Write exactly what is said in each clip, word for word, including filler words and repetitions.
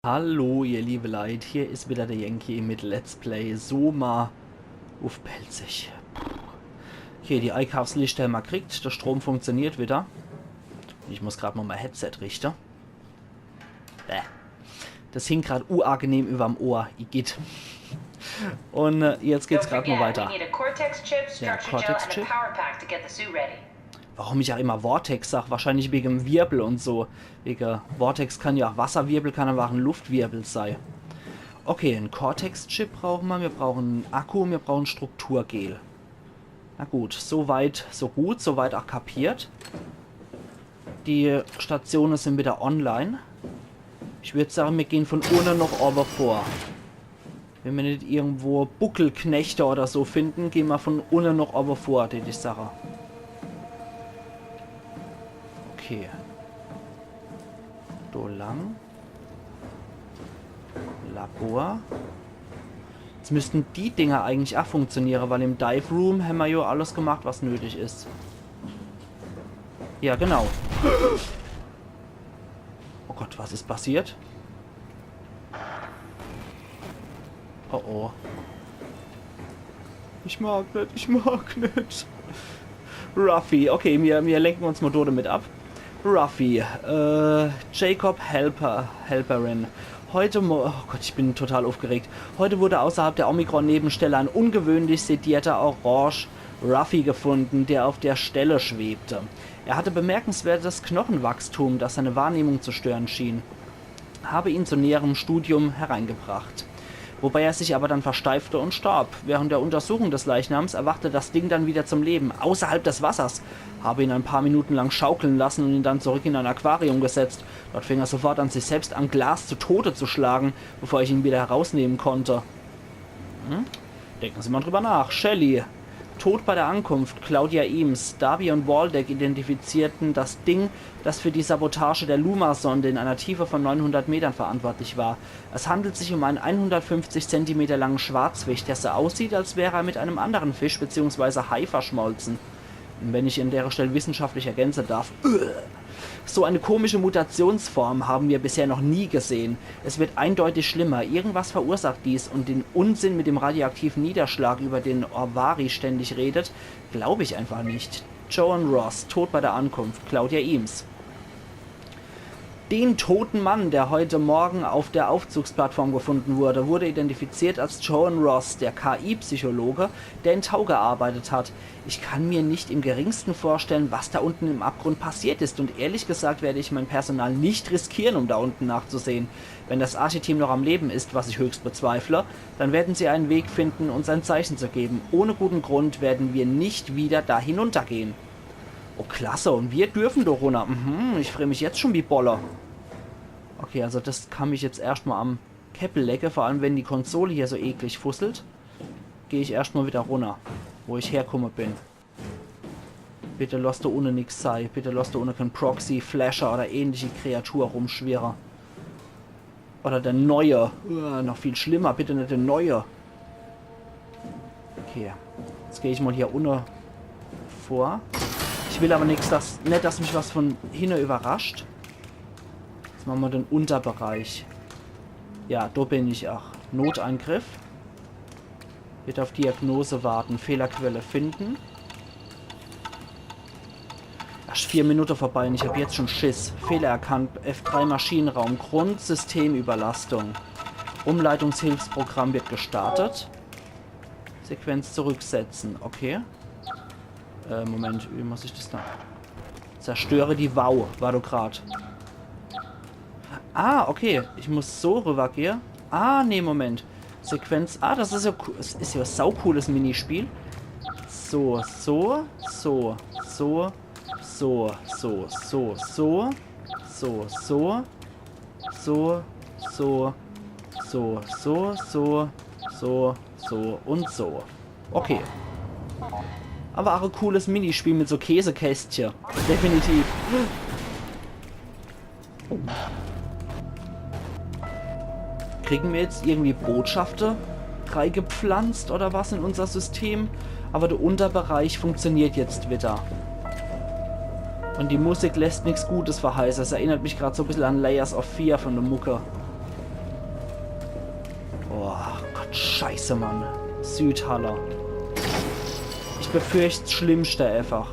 Hallo, ihr liebe Leit, hier is wieder der Yankee mit Let's Play Soma uff Pälzisch. Okay, die Eikaafsliste hämmer kriegt, der Strom funktioniert wieder. Ich muss grad mal mein Headset richte. Bäh. Das hing grad uagenehm überm Ohr, igitt. Und äh, jetzt geht's grad mal weiter. We need a Cortex chip, Ja, structure gel, Cortex and chip. A power pack to get the suit ready. Warum ich auch immer Vortex sag, wahrscheinlich wegen dem Wirbel und so. Wegen Vortex kann ja auch Wasserwirbel, kann aber auch ein Luftwirbel sei. Okay, ein Cortex-Chip brauchen wir, wir brauchen einen Akku, wir brauchen Strukturgel. Na gut, so weit, so gut, so weit auch kapiert. Die Stationen sind wieder online. Ich würd sagen, wir gehen von unten nach oben vor. Wenn wir nicht irgendwo Buckelknechte oder so finden, gehen wir von unten nach oben vor, die, die Sache. Okay. Do lang. Labor. Jetzt müssten die Dinger eigentlich auch funktionieren, weil im Dive Room hämmer ja alles gemacht, was nötig ist. Ja, genau. Oh Gott, was ist passiert? Oh oh. Ich mag nicht, ich mag nicht. Ruffy, okay, wir, wir lenken uns mal dort mit ab. Ruffy, äh, Jacob Halper, Halperin. Heute Mo-, oh Gott, ich bin total aufgeregt. Heute wurde außerhalb der Omikron-Nebenstelle ein ungewöhnlich sedierter Orange Ruffy gefunden, der auf der Stelle schwebte. Er hatte bemerkenswertes Knochenwachstum, das seine Wahrnehmung zu stören schien. Habe ihn zu näherem Studium hereingebracht. Wobei er sich aber dann versteifte und starb. Während der Untersuchung des Leichnams erwachte das Ding dann wieder zum Leben, außerhalb des Wassers. Habe ihn ein paar Minuten lang schaukeln lassen und ihn dann zurück in ein Aquarium gesetzt. Dort fing er sofort an, sich selbst am Glas zu Tode zu schlagen, bevor ich ihn wieder herausnehmen konnte. Hm? Denken Sie mal drüber nach. Shelly. Tot bei der Ankunft. Claudia Eames. Darby und Waldeck identifizierten das Ding, das für die Sabotage der Luma-Sonde in einer Tiefe von neunhundert Metern verantwortlich war. Es handelt sich um einen hundertfünfzig Zentimeter langen Schwarzfisch, der so aussieht, als wäre er mit einem anderen Fisch beziehungsweise Hai verschmolzen. Wenn ich an der Stelle wissenschaftlich ergänzen darf. So eine komische Mutationsform haben wir bisher noch nie gesehen. Es wird eindeutig schlimmer. Irgendwas verursacht dies und den Unsinn mit dem radioaktiven Niederschlag, über den Orvari ständig redet, glaube ich einfach nicht. Joan Ross, tot bei der Ankunft. Claudia Eames. Den toten Mann, der heute Morgen auf der Aufzugsplattform gefunden wurde, wurde identifiziert als Joan Ross, der K I-Psychologe, der in Tau gearbeitet hat. Ich kann mir nicht im geringsten vorstellen, was da unten im Abgrund passiert ist, und ehrlich gesagt werde ich mein Personal nicht riskieren, um da unten nachzusehen. Wenn das Archeteam noch am Leben ist, was ich höchst bezweifle, dann werden sie einen Weg finden, uns ein Zeichen zu geben. Ohne guten Grund werden wir nicht wieder da hinuntergehen. Oh, klasse, und wir dürfen doch runter. Mhm, ich freu mich jetzt schon wie Bolle. Okay, also das kann mich jetzt erscht mal am Käppel lecke, vor allem wenn die Konsole hier so eklig fusselt. Geh ich erscht mal wieder runter, wo ich herkomme bin. Bitte lass do unne nix sei. Bitte lass do unne kein Proxy, Flasher oder ähnliche Kreatur rumschwirre. Oder der Neue. Uah, noch viel schlimmer. Bitte net der Neue. Okay. Jetzt geh ich mal hier unne vor. Ich will aber nix, dass, net, dass mich was von hinne überrascht. Jetzt machen wir den Unterbereich. Ja, do bin ich auch. Noteingriff. Bitte auf Diagnose warten. Fehlerquelle finden. Erst vier Minuten vorbei und ich hab jetzt schon Schiss. Fehler erkannt. F drei Maschinenraum. Grundsystemüberlastung. Umleitungshilfsprogramm wird gestartet. Sequenz zurücksetzen. Okay. Äh, Moment, wie muss ich das da? Zerstöre die Wau, war doch grad. Ah, okay. Ich muss so rübergehe. Ah, nee, Moment. Sequenz. Ah, das is ja coo-, es is ja e saucooles Minispiel. So, so, so, so, so, so, so, so, so, so, so, so, so, so, so, so, so, so und so. Okay. Aber auch e cooles Minispiel mit so Käsekästche. Definitiv. Kriegen wir jetzt irgendwie Botschafte reingepflanzt oder was in unser System? Aber der Unterbereich funktioniert jetzt wieder. Und die Musik lässt nix Gutes verheißen. Es erinnert mich grad so e bissel an Layers of Fear von der Mucke. Oh Gott, scheiße, Mann. Südhalle. Ich befürcht s Schlimmste einfach.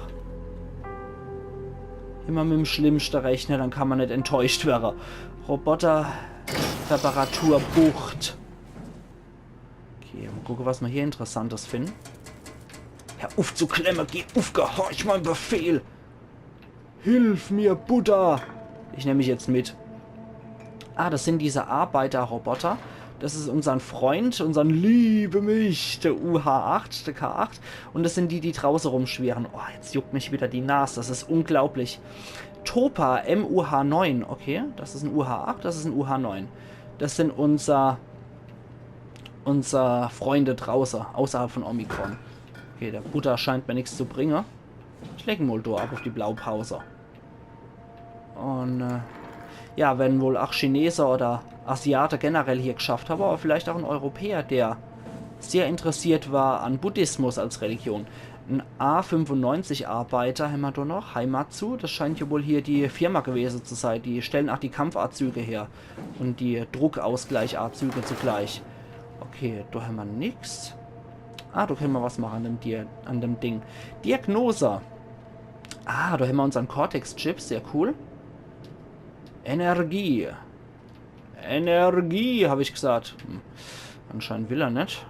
Immer mit m Schlimmste rechne, dann kann ma net enttäuscht werre. Roboter-Reparaturbucht. Okay, mol gucke, was ma hier Interessantes finden. Hör uff zu klemme, geh uff, gehorch mein Befehl. Hilf mir, Buddha! Ich nemm mich jetzt mit. Ah, das sind diese Arbeiterroboter. Das is unsern Freund, unsern Liebe mich, der U H acht, der K acht. Und das sind die, die drauße rumschwirren. Oh, jetzt juckt mich wieder die Nas. Das is unglaublich. Topa, M U H neun. Okay, das is n U H acht, das is n U H neun. Das sind unser, unser Freunde drauße, außerhalb von Omikron. Okay, der Buddha scheint mir nix zu bringe. Ich leg n mol do ab uff die Blaupause. Und, äh, ja, wenn wohl ach Chinese oder Asiate generell hier gschafft hawwe, aber vielleicht ach n Europäer, der sehr interessiert war an Buddhismus als Religion. N A fünfundneunzig Arbeiter hämmer do noch, Haimatsu, das scheint ja wohl hier die Firma gewese zu sei, die stellen ach die Kampfazüge her und die Druckausgleichanzüge zugleich. Okay, do hämmer nix. Ah, do kenne mer was mache an dem Dia-, an dem Ding. Diagnose. Ah, do hämmer unsern Cortex-Chip, sehr cool. Energie. Energie, hab ich gesagt. Hm. Anscheinend will er net.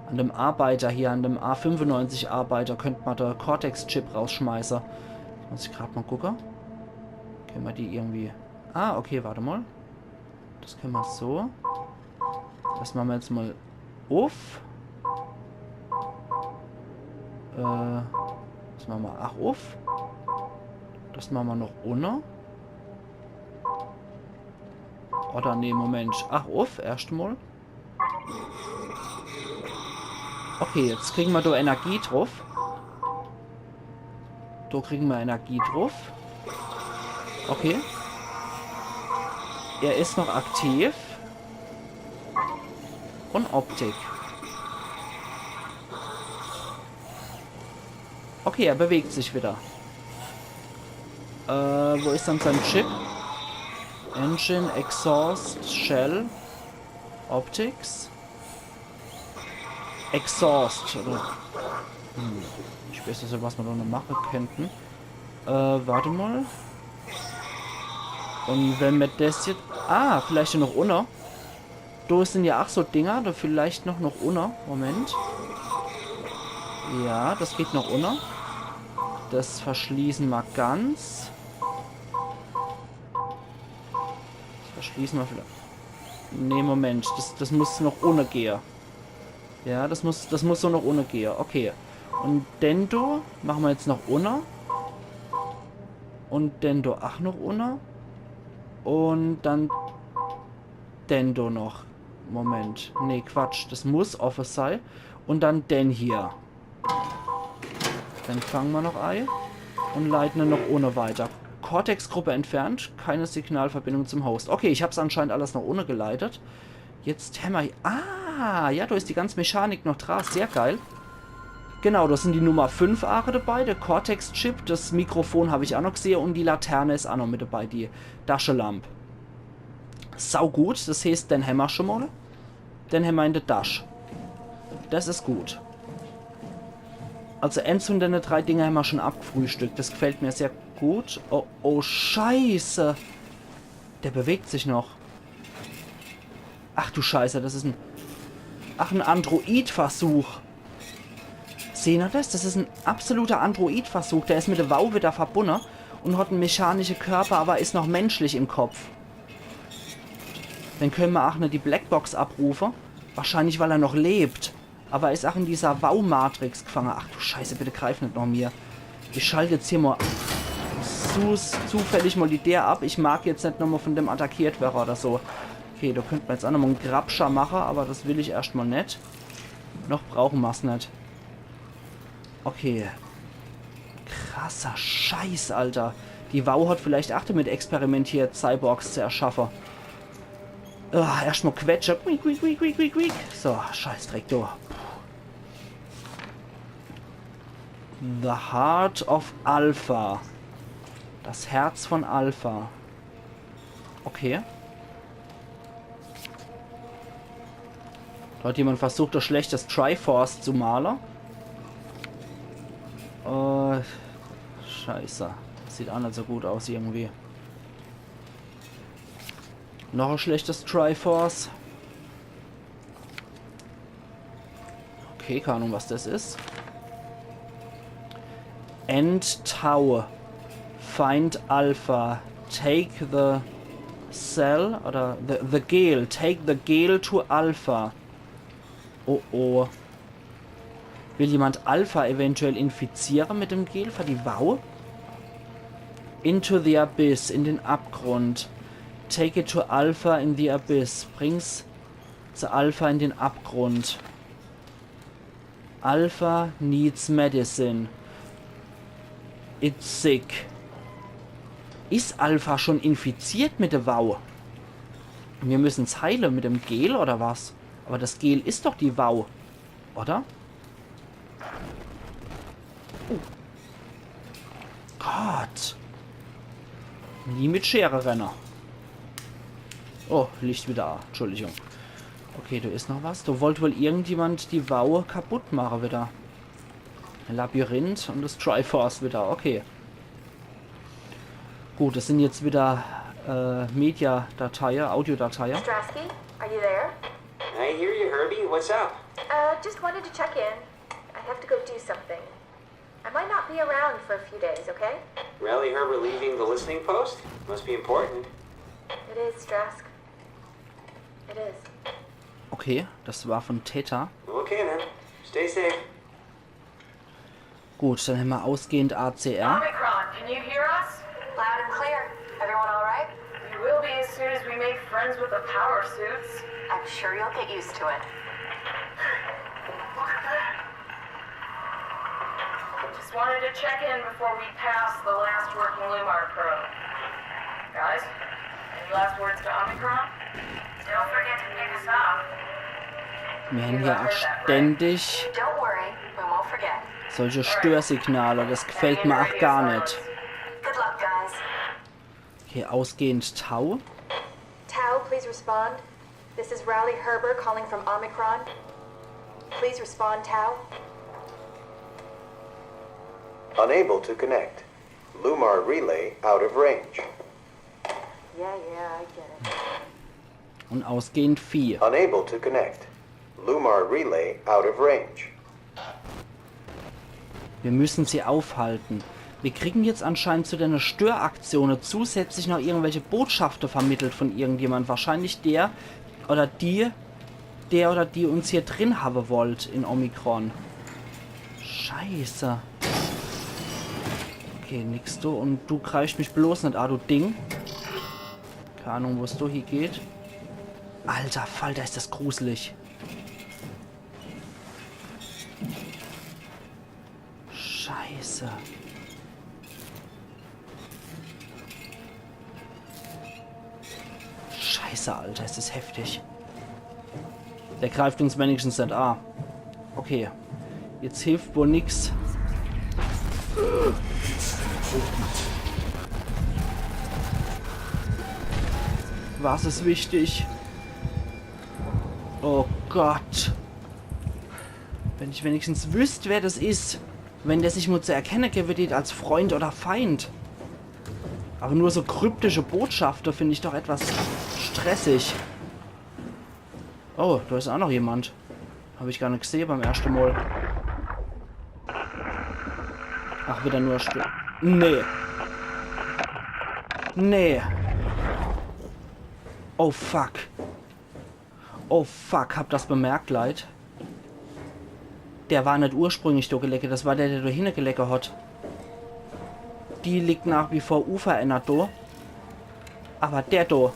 An dem Arbeiter hier, an dem A fünfundneunzig Arbeiter, könnt mer de Cortex-Chip rausschmeiße. Muss ich grad mol gucke. Kenne mer die irgendwie... Ah, okay, wart mol. Das kenne mer so. Das mache mer jetzt mol uff. Äh, das mache mer ach uff. Das mache mer noch unne. Oder nee, Moment. Ach uff, erscht mol. Okay, jetzt kriegen mer do Energie druff. Do kriegen mer Energie druff. Okay. Er is noch aktiv. Und Optik. Okay, er bewegt sich wieder. Äh, wo is dann sein Chip? Engine, Exhaust, Shell, Optics. Exhaust, oder? Hm. Ich weiß net, was mer do noch mache könnten. Äh, wart mol. Und wenn mer das jetzt... Ah, vielleicht noch unne. Do sind ja ach so Dinger, do vielleicht noch, noch unne. Moment. Ja, das geht noch unne. Das verschließen mer ganz. Das verschließen mer vielleicht. Nee, Moment. Das, das muss noch unne gehe. Ja, das muss, das muss so noch unne gehe. Okay. Und den do mache mer jetzt noch unne. Und den do ach noch unne. Und dann den do noch. Moment. Nee, Quatsch. Das muss offe sei. Und dann den hier. Den fange mer noch ei. Und leite en noch unne weiter. Cortex-Gruppe entfernt. Keine Signalverbindung zum Host. Okay, ich hab's anscheinend alles noch unne geleitet. Jetzt hämmer... Ah, ja, do is die ganze Mechanik noch dra. Sehr geil. Genau, do sind die Nummer fünf Aare dabei, der Cortex-Chip, das Mikrofon hab ich ach noch gesehe und die Laterne is ach noch mit dabei, die Daschelamp. Sau gut, das heeßt, den hämmer schon mol. Den hämmer in der Dasch. Das is gut. Also eins von dene drei Dinger hämmer schon abgefrühstückt. Das gefällt mir sehr gut. Oh, oh, Scheiße. Der bewegt sich noch. Ach du Scheiße, das is en... Ach, en Android-Versuch. Sehn er das? Das is en absoluter Android-Versuch. Der is mit der WAU wieder verbunne und hat en mechanische Körper, aber is noch menschlich im Kopf. Dann könne mer ach net die Blackbox abrufe. Wahrscheinlich, weil er noch lebt. Aber er is ach in dieser WAU-Matrix gefange. Ach du Scheiße, bitte greif net noch mir. Ich schalt jetzt hier mol zu, zufällig mol die Deer ab. Ich mag jetzt net nochmol von dem attackiert werre oder so. Okay, do könnt mer jetzt ach nochmol en Grabscher mache, aber das will ich erscht mol net. Noch brauche mer's net. Okay. Krasser Scheiß, Alter. Die WAU hat vielleicht ach damit experimentiert, Cyborgs zu erschaffe. Ah, erscht mol quetsche. Quiek, quiek, quiek, quiek, quiek, quiek. So, Scheißdreck, du. The Heart of Alpha. Das Herz von Alpha. Okay. Do hat jemand versucht, e schlechtes Triforce zu male. Äh, scheiße. Sieht aa net so gut aus irgendwie. Noch e schlechtes Triforce. Okay, keine Ahnung, was das is. End Tau. Find Alpha. Take the cell oder the, the Gel. Take the Gel to Alpha. Oh oh. Will jemand Alpha eventuell infiziere mit dem Gel für die WAU? Into the Abyss, in den Abgrund. Take it to Alpha in the Abyss. Bring's zu Alpha in den Abgrund. Alpha needs medicine. It's sick. Is Alpha schon infiziert mit der WAU? Mir müssen's heile mit dem Gel oder was? Aber das Gel is doch die WAU, oder? Oh. Gott. Nie mit Schere renne. Oh, Licht wieder aa. Entschuldigung. Okay, do is noch was. Do wollt wohl irgendjemand die WAU kaputt mache wieder. Labyrinth und das Triforce wieder. Okay. Gut, das sind jetzt wieder äh, Media-Dateie, Audiodateie. Strasky, are you there? I hear you, Herbie. What's up? Uh, just wanted to check in. I have to go do something. I might not be around for a few days, okay? Raleigh Herbert leaving the listening post? Must be important. It is, Strask. It is. Okay, das war von Theta. Okay then. Stay safe. Gut, dann hämmer ausgehend A C R. Omicron, can you hear us? Loud and clear. Everyone all right? We will be as soon as we make friends with the power suits. I'm sure you'll get used to it. Just wanted to check in before we pass the last working Lumar probe. Guys, any last words to Omicron? Don't forget to pick us up. Wir haben hier auch ständig Don't worry, we won't forget. solche Störsignale. Das gefällt mir auch gar nicht. Good luck, guys. Okay, ausgehend Tau. Tau, please respond. This is Raleigh Herbert calling from Omicron. Please respond, Tau. Unable to connect. Lumar relay out of range. Yeah, yeah, I get it. Und ausgehend vier. Unable to connect. Lumar relay out of range. Wir müssen sie aufhalten. Wir kriegen jetzt anscheinend zu den Störaktionen zusätzlich noch irgendwelche Botschaften vermittelt von irgendjemand. Wahrscheinlich der oder die, der oder die uns hier drin haben wollt in Omicron. Scheiße. Okay, nix du. Und du greifst mich bloß nicht an, du Ding. Keine Ahnung, wo's do hier geht. Alter Falter, ist das gruselig. Scheiße. Scheiße, Alter, ist das heftig. Der greift uns wenigstens nicht an. Okay. Jetzt hilft wohl nix. Was ist wichtig? Oh Gott. Wenn ich wenigstens wüsst, wer das is. Wenn der sich nur zu erkenne gewwe dät als Freund oder Feind. Aber nur so kryptische Botschaften find ich doch etwas stressig. Oh, da is auch noch jemand. Hab ich gar net gsehe beim erschte Mal. Ach, wieder nur Stö-, nee. Nee. Oh fuck. Oh fuck, habt das bemerkt, Leit? Der war net ursprünglich do gelege, das war der, der do hinne gelege hat. Die liegt nach wie vor unverändert do. Aber der do,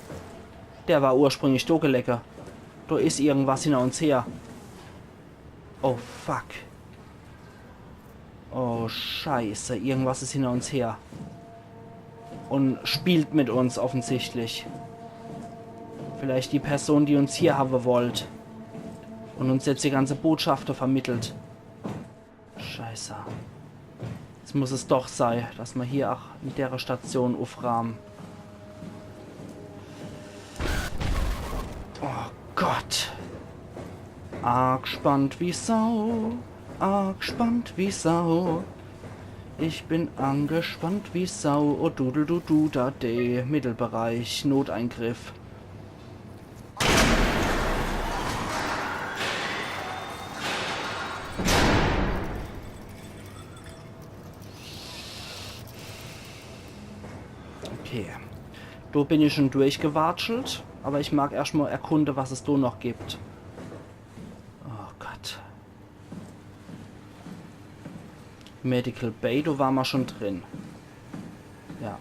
der war ursprünglich do gelege. Do is irgendwas hinter uns her. Oh fuck. Oh Scheiße, irgendwas is hinter uns her. Und spielt mit uns offensichtlich. Vielleicht die Person, die uns hier haben wollt. Und uns jetzt die ganze Botschaft vermittelt. Scheiße. Jetzt muss es doch sei, dass mer hier auch in dere Station ufraamen. Oh Gott. Agspannt wie Sau, agspannt wie Sau. Ich bin angespannt wie Sau. Oh, dudel, du, du, da, de, Mittelbereich, Noteingriff. Okay. Do bin ich schon durchgewatschelt, aber ich mag erscht mal erkunde, was es do noch gibt. Oh Gott. Medical Bay, do war ma schon drin. Ja.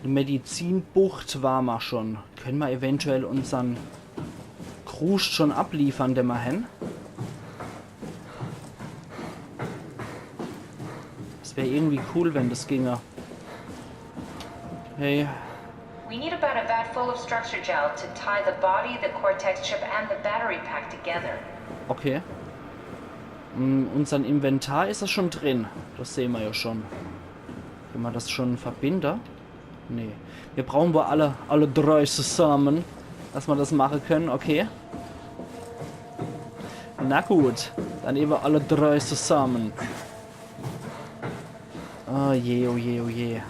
Die Medizinbucht war ma schon. Können ma eventuell unsern Kruscht schon abliefern, den ma hen? Das wär irgendwie cool, wenn das ginge. Hey. We need about a vat full of structure gel to tie the body, the cortex chip, and the battery pack together. Okay. Mm, unsern Inventar is das schon drin. Das sehen ma ja schon. Kann ma das schon verbinde? Nee. Wir brauchen wohl alle, alle drei zusammen, dass ma das machen können. Okay. Na gut. Dann eben alle drei zusammen. Oh je, oh je, oh je.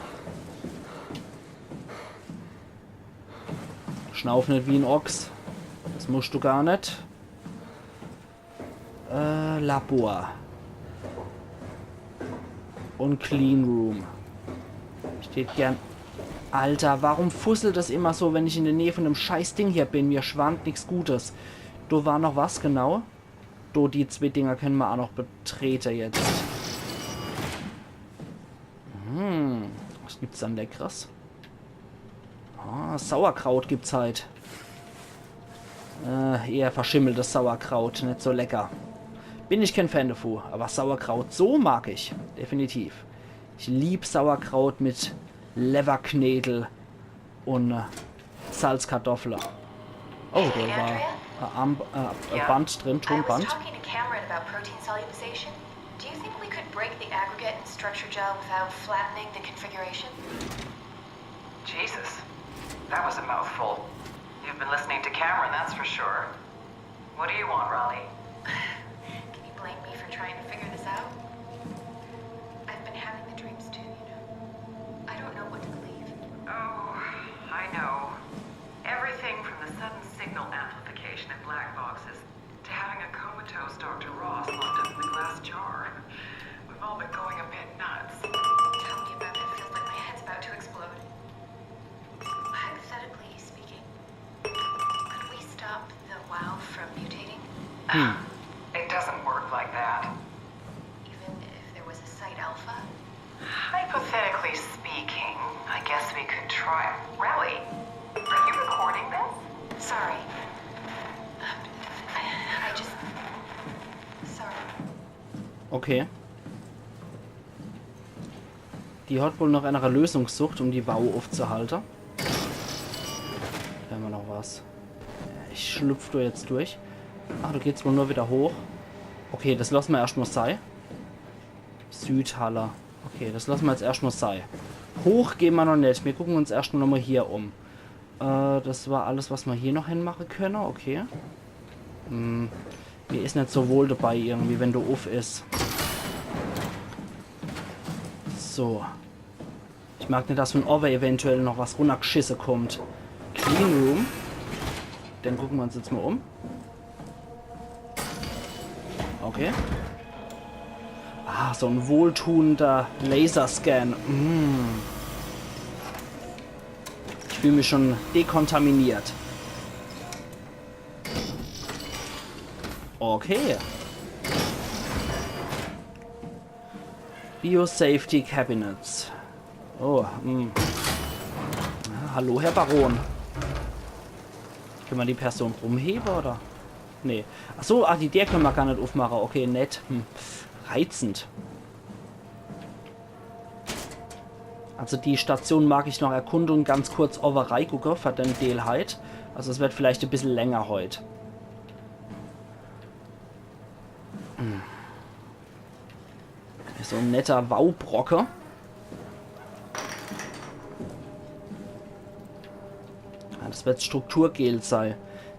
Schnauf net wie en Ochs. Das musst du gar net. Äh, Labor. Und Clean Room. Ich tät gern. Alter, warum fusselt das immer so, wenn ich in der Nähe von dem scheiß Ding hier bin? Mir schwant nix Gutes. Do war noch was, genau. Do, die zwee Dinger können ma auch noch betrete jetzt. Hm, was gibt's dann Leckeres? Ah, Sauerkraut gibt's halt. Äh, eher verschimmeltes Sauerkraut, net so lecker. Bin ich kein Fan davon, aber Sauerkraut so mag ich, definitiv. Ich lieb Sauerkraut mit Lewwerknedel und äh, Salzkartoffel. Oh, da war äh, Arm, äh, äh, Band drin, Tonband. I was talking to Cameron about protein solubilization. Do you think we could break the aggregate and structure gel without flattening the configuration? Jesus, that was a mouthful. You've been listening to Cameron, that's for sure. What do you want, Raleigh? Can you blame me for trying to figure this out? I've been having the dreams too, you know. I don't know what to believe. Oh, I know. Everything from the sudden signal amplification in black boxes to having a comatose Doctor Ross locked up in the glass jar. We've all been going a bit nuts. Tell me about it. It feels like my head's about to explode. Hypothetically speaking, could we stop the wow from mutating? Hmm. It doesn't work like that. Even if there was a site alpha? Hypothetically speaking, I guess we could try. Raleigh, are you recording this? Sorry. I, I just. Sorry. Okay. Die hat wohl noch ener Lösung gesucht, um die Wau aufzuhalten. Do hämmer noch was. Ich schlupf do jetzt durch. Ah, do geht's wohl nur wieder hoch. Okay, das lass mer erscht mal sei. Südhalle. Okay, das lass mer jetzt erscht mal sei. Hoch gehn mer noch net. Mir gucken uns erscht mal nochmal hier um. Äh, das war alles, was mer hier noch hinmachen können. Okay. Hm, mir is net so wohl dabei irgendwie, wenn do uff is. So. Ich mag net, dass von owwe eventuell noch was runnergschisse kommt. Clean Room. Dann gucken mer uns jetzt mal um. Okay. Ah, so en wohltuender Laserscan. Mm. Ich fühl mich schon dekontaminiert. Okay. Biosafety Cabinets. Oh, hm. Ah, hallo, Herr Baron. Können mer die Person rumhebe, oder? Nee. Ach so, ah, die Deer können mer gar net uffmachen. Okay, nett. Hm. Reizend. Also die Station mag ich noch erkunden, ganz kurz owwe reigucke für den Deel heit. Also es wird vielleicht e bissel länger heit. Hm. So en netter Waubrocke. Ah, das wird Strukturgel sei.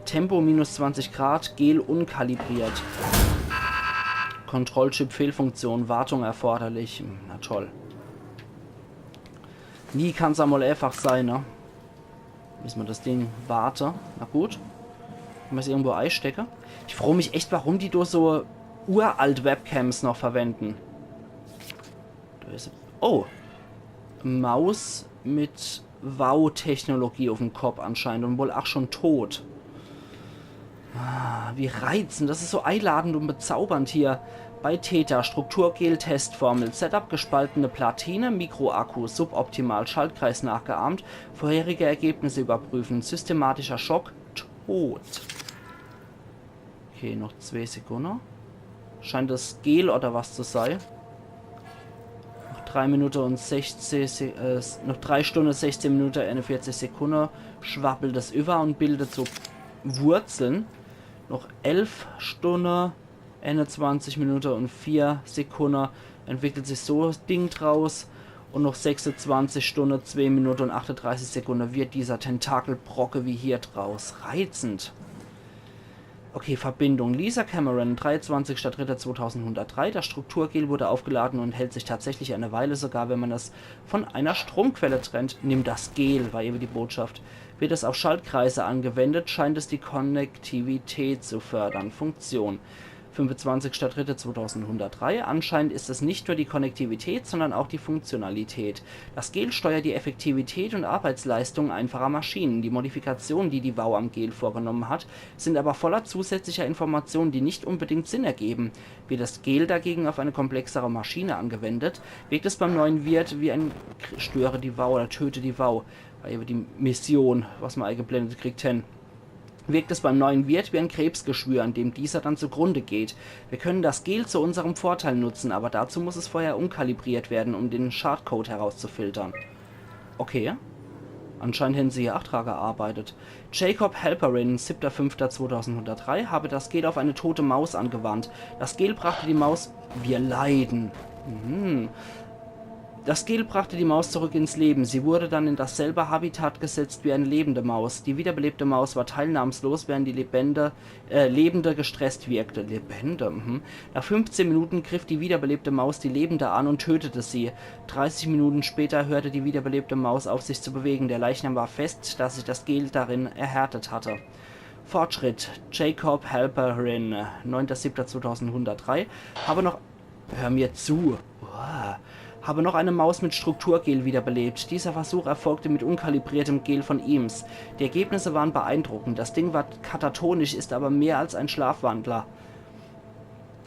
Tempo minus zwanzig Grad, Gel unkalibriert. Kontrollchip Fehlfunktion, Wartung erforderlich. Hm, na toll. Nie kann's emol eifach sei, ne? Misse mer das Ding warte. Na gut. Kann mer's irgendwo eistecke? Ich froo mich echt, warum die do so uralt Webcams noch verwenden. Do is, oh. Maus mit WAU-Technologie uffm Kopp anscheinend un wohl ach schon tot. Ah, wie reizend. Das is so eiladend un bezaubernd hier. Bei Theta, Strukturgel, Testformel, Setup, gespaltene Platine, Mikroakku, suboptimal, Schaltkreis nachgeahmt, vorherige Ergebnisse überprüfen, systematischer Schock, tot. Okay, noch zwee Sekunde. Scheint das Gel oder was zu sei. Noch drei Minute un sechzeh Se-, äh, s-, noch drei Stunde, sechzeh Minute, einundvierzig Sekunde schwabbelt es über un bildet so Wurzeln. Noch elf Stunde, einundzwanzig Minute un vier Sekunde entwickelt sich so Ding draus. Un noch sechsundzwanzig Stunde, zwee Minute un achtunddreißig Sekunde wird dieser Tentakelbrocke wie hier draus. Reizend. Okay, Verbindung. Lisa Cameron, dreiundzwanzigster dritter zweitausendeinhundertdrei. Das Strukturgel wurde aufgeladen und hält sich tatsächlich eine Weile, sogar wenn man es von einer Stromquelle trennt. Nimm das Gel, war eben die Botschaft. Wird es auf Schaltkreise angewendet, scheint es die Konnektivität zu fördern. Funktion. Fünfundzwanzigster dritter zweitausendeinhundertdrei. Anscheinend ist es nicht nur die Konnektivität, sondern auch die Funktionalität. Das Gel steuert die Effektivität und Arbeitsleistung einfacher Maschinen. Die Modifikationen, die die WAU am Gel vorgenommen hat, sind aber voller zusätzlicher Informationen, die nicht unbedingt Sinn ergeben. Wird das Gel dagegen auf eine komplexere Maschine angewendet, wirkt es beim neuen Wirt wie ein K-, störe die WAU oder töte die WAU. War eben die Mission, was mer eingeblendet kriegt hen. Wirkt es beim neuen Wirt wie ein Krebsgeschwür, an dem dieser dann zugrunde geht. Wir können das Gel zu unserem Vorteil nutzen, aber dazu muss es vorher umkalibriert werden, um den Schadcode herauszufiltern. Okay. Anscheinend hätten sie hier ach dra gearbeitet. Jacob Halperin, siebter fünfter zweitausendeinhundertdrei, habe das Gel auf eine tote Maus angewandt. Das Gel brachte die Maus. Wir leiden. Mhm. Das Gel brachte die Maus zurück ins Leben. Sie wurde dann in dasselbe Habitat gesetzt wie eine lebende Maus. Die wiederbelebte Maus war teilnahmslos, während die Lebende, äh, Lebende gestresst wirkte. Lebende, mhm. Nach fünfzehn Minuten griff die wiederbelebte Maus die Lebende an und tötete sie. Dreißig Minuten später hörte die wiederbelebte Maus auf, sich zu bewegen. Der Leichnam war fest, da sich das Gel darin erhärtet hatte. Fortschritt. Jacob Halperin, neunter siebter zweitausendeinhundertdrei. Habe noch Hör mir zu. Uah. Habe noch eine Maus mit Strukturgel wiederbelebt. Dieser Versuch erfolgte mit unkalibriertem Gel von Eames. Die Ergebnisse waren beeindruckend. Das Ding war katatonisch, ist aber mehr als ein Schlafwandler.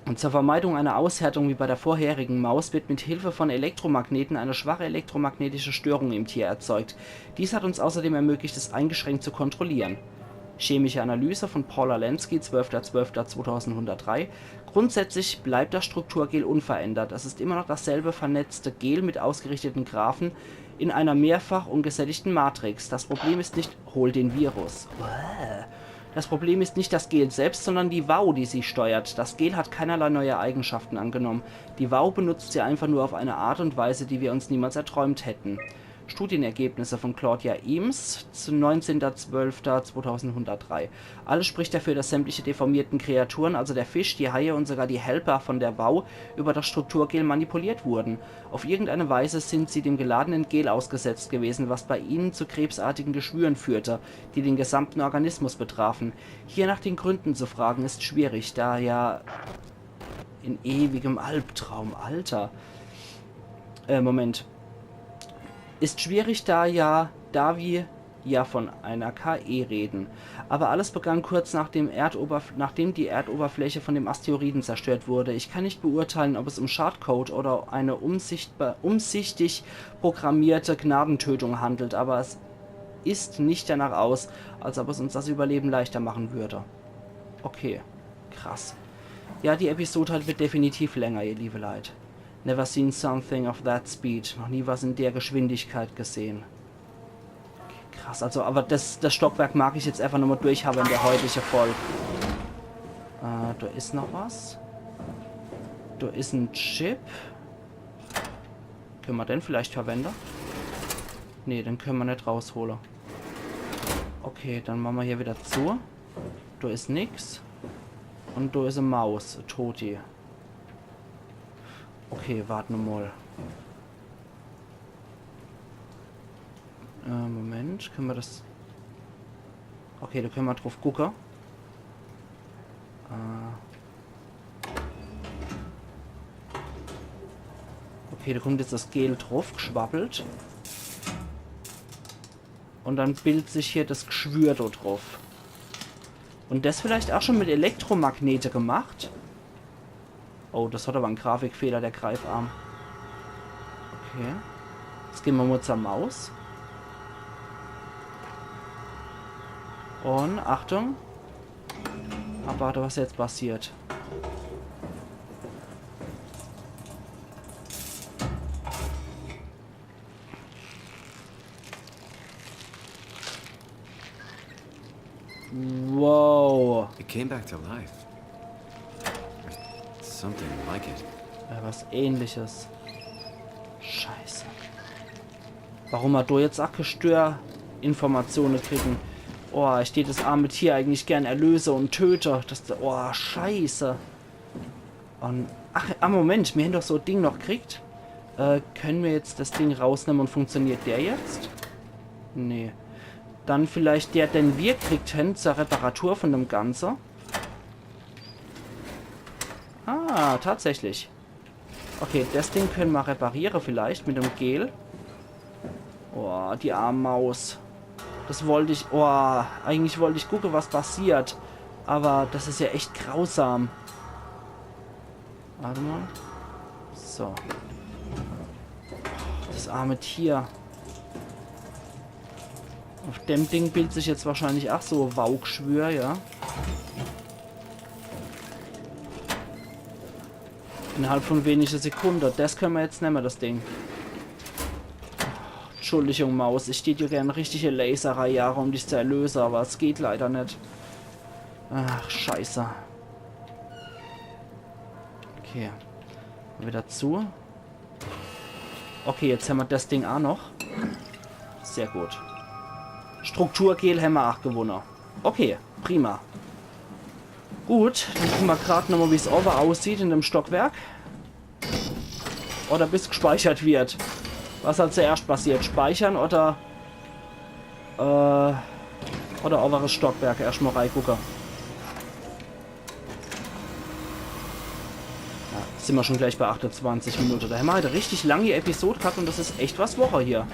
Und zur Vermeidung einer Aushärtung wie bei der vorherigen Maus wird mit Hilfe von Elektromagneten eine schwache elektromagnetische Störung im Tier erzeugt. Dies hat uns außerdem ermöglicht, es eingeschränkt zu kontrollieren. Chemische Analyse von Paula Lenski, zwölfter zwölfter zweitausendeinhundertdrei. Grundsätzlich bleibt das Strukturgel unverändert. Es ist immer noch dasselbe vernetzte Gel mit ausgerichteten Graphen in einer mehrfach ungesättigten Matrix. Das Problem ist nicht, hol den Virus. Uah. Das Problem ist nicht das Gel selbst, sondern die WAU, die sie steuert. Das Gel hat keinerlei neue Eigenschaften angenommen. Die WAU benutzt sie einfach nur auf eine Art und Weise, die wir uns niemals erträumt hätten. Studienergebnisse von Claudia Eames zu neunzehnter zwölfter zweitausendeinhundertdrei. Alles spricht dafür, dass sämtliche deformierten Kreaturen, also der Fisch, die Haie und sogar die Helper von der WAU über das Strukturgel manipuliert wurden. Auf irgendeine Weise sind sie dem geladenen Gel ausgesetzt gewesen, was bei ihnen zu krebsartigen Geschwüren führte, die den gesamten Organismus betrafen. Hier nach den Gründen zu fragen, ist schwierig, da ja in ewigem Albtraum, Alter. Äh, Moment. Ist schwierig, da ja, da wir ja von einer K I reden. Aber alles begann kurz nach dem Erdoberf-, nachdem die Erdoberfläche von dem Asteroiden zerstört wurde. Ich kann nicht beurteilen, ob es um Schadcode oder eine umsichtbar-, umsichtig programmierte Gnadentötung handelt, aber es ist nicht danach aus, als ob es uns das Überleben leichter machen würde. Okay, krass. Ja, die Episode halt wird definitiv länger, ihr liebe Leit. Never seen something of that speed. Noch nie was in der Geschwindigkeit gesehen. Krass, also, aber das, das Stockwerk mag ich jetzt einfach nochmal durchhabe in der heutigen Folge. Äh, da is noch was. Da is en Chip. Können wir den vielleicht verwenden? Nee, den können wir nicht raushole. Okay, dann machen wir hier wieder zu. Do is nix. Un do is e Maus, e Toti. Okay, wart nur mol. Äh, Moment, kenne mer das... Okay, do kenne mer druff gucke. Äh, okay, do kummt jetzt das Gel druff, gschwabbelt. Un dann bildt sich hier das Gschwür do druff. Un das vielleicht ach schon mit Elektromagnete gemacht? Oh, das hat awwer en Grafikfehler, der Greifarm. Okay. Jetzt gehn mer mol zur Maus. Un Achtung. Awwarte, was jetzt passiert. Wow. It came back to life. Something like it. Ja, was Ähnliches. Scheiße. Warum mer do jetzt ach kä Störinformatione kriegen? Oh, ich tät das arme Tier eigentlich gern erlöse un töte. Das, oh, Scheiße. Un, ach, ah, Moment, mir hän doch so e Ding noch kriegt. Äh, kenne mir jetzt das Ding rausnemme un funktioniert der jetzt? Nee. Dann vielleicht der, den mir kriegt hän zur Reparatur von dem Ganze. Ah, tatsächlich. Okay, das Ding kenne mer repariere vielleicht mit dem Gel. Oh, die arme Maus. Das wollt ich, oh, eigentlich wollt ich gucke, was passiert. Awwer das is ja echt grausam. Wart mol. So. Das arme Tier. Uff dem Ding bildt sich jetzt wahrscheinlich ach so e Wauchgschwür, ja. Innerhalb von wenige Sekunde. Das kenne mer jetzt nemme, das Ding. Entschuldigung, Maus. Ich tät dir gern e richtige Laser reinjage, um dich zu erlöse, awwer es geht leider net. Ach, Scheiße. Okay. Wieder zu. Okay, jetzt hämmer das Ding ach noch. Sehr gut. Strukturgel hämmer ach gewunne. Okay, prima. Gut, dann gucke mer grad nochmol, wie's owwe aussieht in dem Stockwerk. Oder bis gspeichert wird. Was halt zuerscht passiert, speichere oder, äh, oder owweres Stockwerk erscht mol reigucke. Ja, sin mer schon gleich bei achtundzwanzig Minute. Do hämmer halt e richtig langi Episod gehabt un das is echt was worre hier.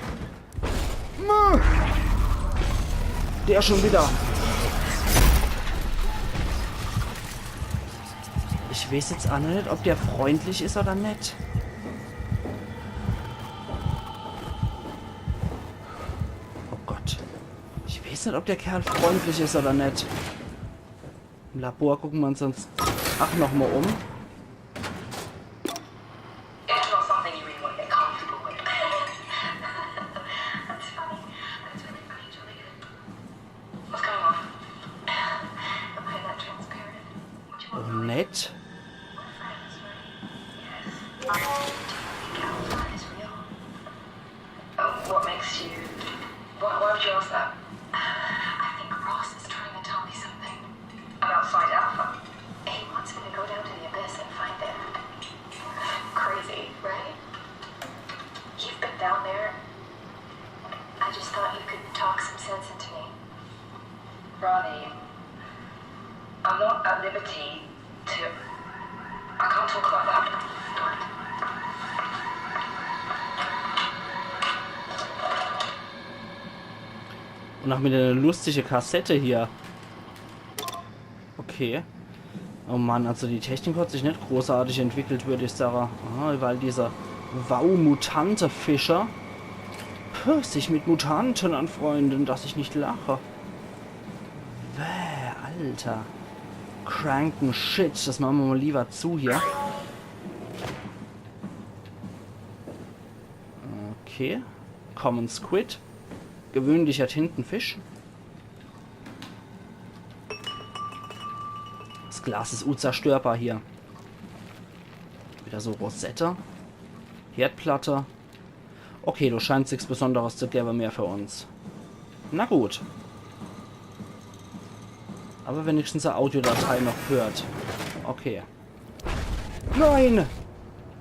Der schon wieder. Ich weeß jetzt ach noch net, ob der freundlich is oder net. Oh Gott. Ich weeß net, ob der Kerl freundlich is oder net. Im Labor gucke mer uns sonst ach nochmol um. It's not something you really want to get comfortable with. That's funny. That's really funny, Julia. What's going on? Am I that transparent? Would you want to... Nett. We're friends, right? Yes. Do you think our plan is real? Uh, what makes you... Why, why would you ask that? I think Ross is trying to tell me something. About Site Alpha? He wants me to go down to the abyss and find it. Crazy, right? You've been down there. I just thought you could talk some sense into me. Ronnie, I'm not at liberty to... I can't talk about that. Un ach mit ener lustige Kassette hier. Okay. Oh Mann, also die Technik hat sich net großartig entwickelt, würd ich sage. Aha, weil diese Wau-Mutante-Fischer, puh, sich mit Mutanten anfreunden, dass ich nicht lache. Bäh, Alter. Kranken Shit, das mache mer mol liewer zu hier. Okay. Common Squid. Gewöhnlicher Tintenfisch. Das Glas is unzerstörbar hier. Wieder so Rosette. Herdplatte. Okay, do scheint's nix Besonderes zu gewwe mehr für uns. Na gut. Aber wenigstens e Audiodatei noch gehört. Okay. Nein!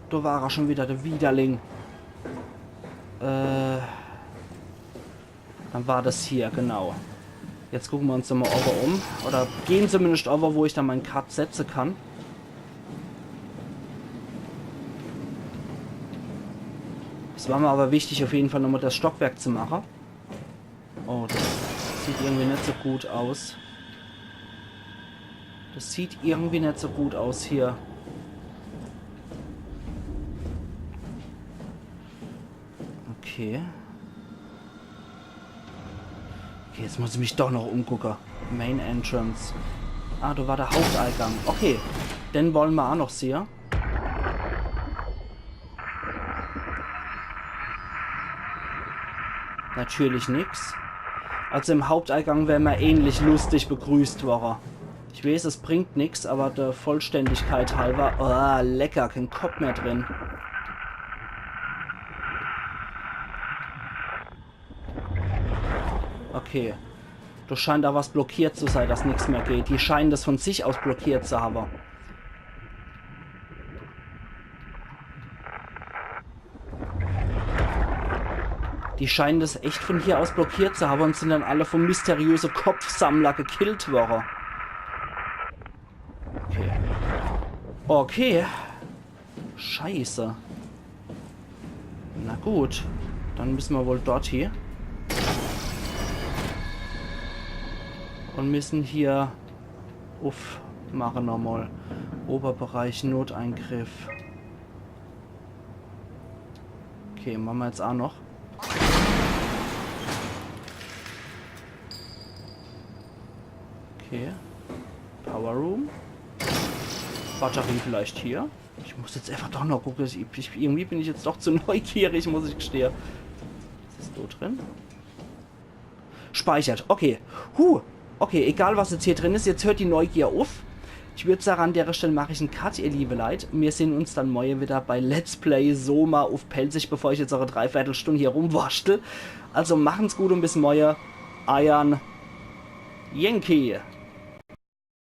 Do war er schon wieder, der Widerling. Äh, dann war das hier, genau. Jetzt gucken wir uns nochmal over um. Oder gehen zumindest over, wo ich dann mein Cut setzen kann. Es war mir aber wichtig, auf jeden Fall nochmal das Stockwerk zu machen. Oh, das sieht irgendwie nicht so gut aus. Das sieht irgendwie nicht so gut aus hier. Okay. Okay, jetzt muss ich mich doch noch umgucken. Main Entrance. Ah, da war der Haupteingang. Okay, den wollen wir auch noch sehen. Natürlich nix. Also im Haupteingang wären wir ähnlich lustig begrüßt worden. Ich weiß, es bringt nix, aber der Vollständigkeit halber. Oh, lecker, kein Kopf mehr drin. Okay. Da scheint da was blockiert zu sein, dass nix mehr geht. Die scheinen das von sich aus blockiert zu haben. Die scheinen das echt von hier aus blockiert zu haben und sind dann alle vom mysteriösen Kopfsammler gekillt worden. Okay. Okay. Scheiße. Na gut. Dann müssen wir wohl dort hier. Und müssen hier uffmachen nochmal. Oberbereich, Noteingriff. Okay, machen wir jetzt auch noch. Okay. Power Room. Batterie vielleicht hier. Ich muss jetzt einfach doch noch gucken. Ich, ich, irgendwie bin ich jetzt doch zu neugierig, muss ich gestehen. Was ist da drin? Speichert. Okay. Huh. Okay, egal was jetzt hier drin ist, jetzt hört die Neugier auf. Ich würd sagen, an der Stelle mache ich einen Cut, ihr liebe Leit. Wir sehen uns dann morgen wieder bei Let's Play Soma auf Pälzisch, bevor ich jetzt auch eine Dreiviertelstunde hier rumwurschtel. Also machen's gut und bis morgen. Eiern Yankee.